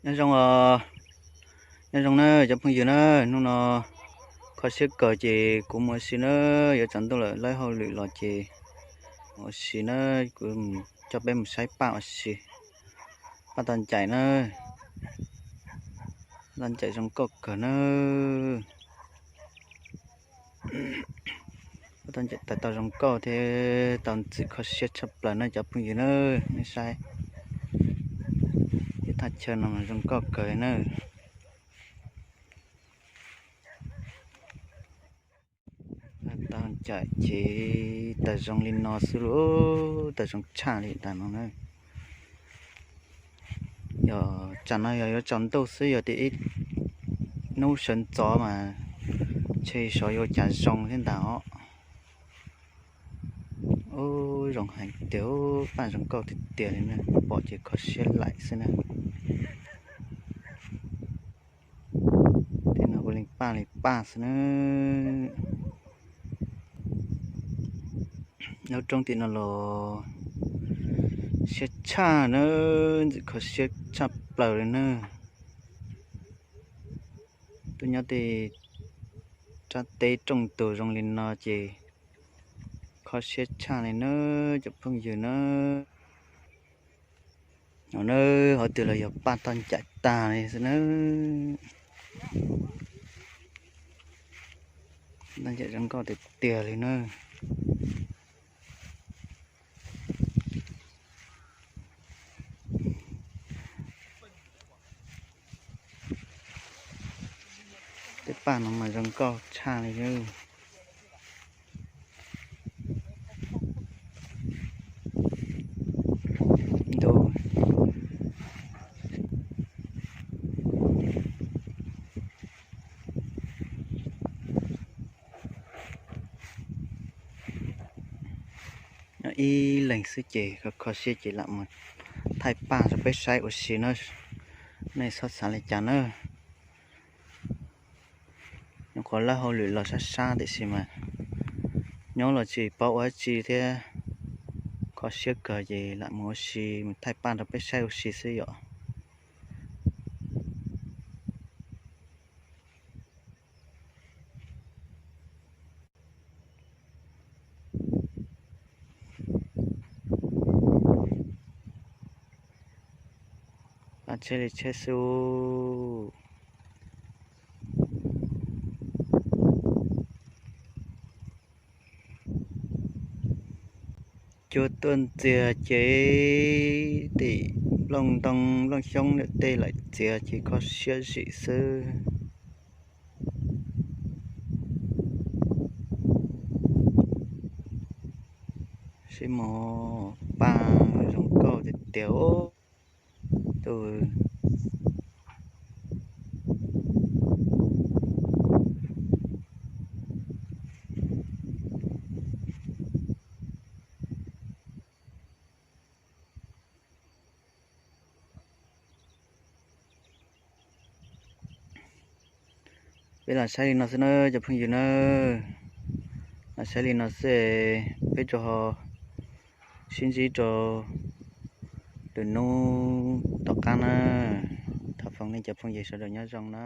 Nyob zoo, nyob zoo na cov phooj ywg na, hnub no kho siab kawg ces kuv mus ua si na, yuav tsaus ntuj lawm laib hauj lwm los ces mus ua si na, kuv coj peb mus saib paj ua si, paj tau ncaim na, tau ncaim zoo nkauj kawg na. Tau ncaim tau zoo nkauj thiab tau ntxim kho siab tshaj plaws na cov phooj ywg na, nej saib. Ib thaj chaw no zoo nkauj kawg na. Tau ncaim ces tawm zoo li no xwb lauj, tawm zoo tshaj li ntawm no na. Yog tsam no yog yuav tsaus ntuj xwb, yog tias ib hnub sawv ntxov mas ntshe xyov yuav cas zoo thiab ntag os. Ub, zoo heev tiag, paj zoo nkauj tiag tiag li na, pom ces kho siab laim xwb na. Tej no ua li paj li paj xwb na. Lub roob tim no los siab tshaj na, ntxim kho siab tshaj plaws li na. Tuaj nyob tej rab teb rooj tug zoo li no ces kho siab tshaj li na cov phooj ywg na. No na, hauv twg los yog paj tau ncaim tag li xwb na. Tau ncaim zoo nkauj tiag tiag li na. Tej paj no mas zoo nkauj tshaj li. Ntu Nyob ib leeg xwb ces kho kho siab ces lam mus thaij paj rau peb saib ua si na, nej txhob xav li cas na. Nyuam qhuav lawb hauj lwm los sab sab tiam sis mas nyob los tsis paub ua dab tsi thiab, kho siab kawg ces lam mus ua si, mus thaij paj rau peb saib ua si xwb yom. Tsheb li tsheb xwb. Cua tuaj ntxias ces tim nplooj ntoo nplooj xyoob ntawm tej lawm txiav ces kho siab zim xwb. Sib mos paj zoo nkauj tiag tiag. Peb los saib li no xwb na cov phooj ywg na, los saib li no xwb, peb rau ho sib ntsib rau lwm hnub tom qab na. Thov foom nej cov phooj ywg sawv daws nyob zoo na.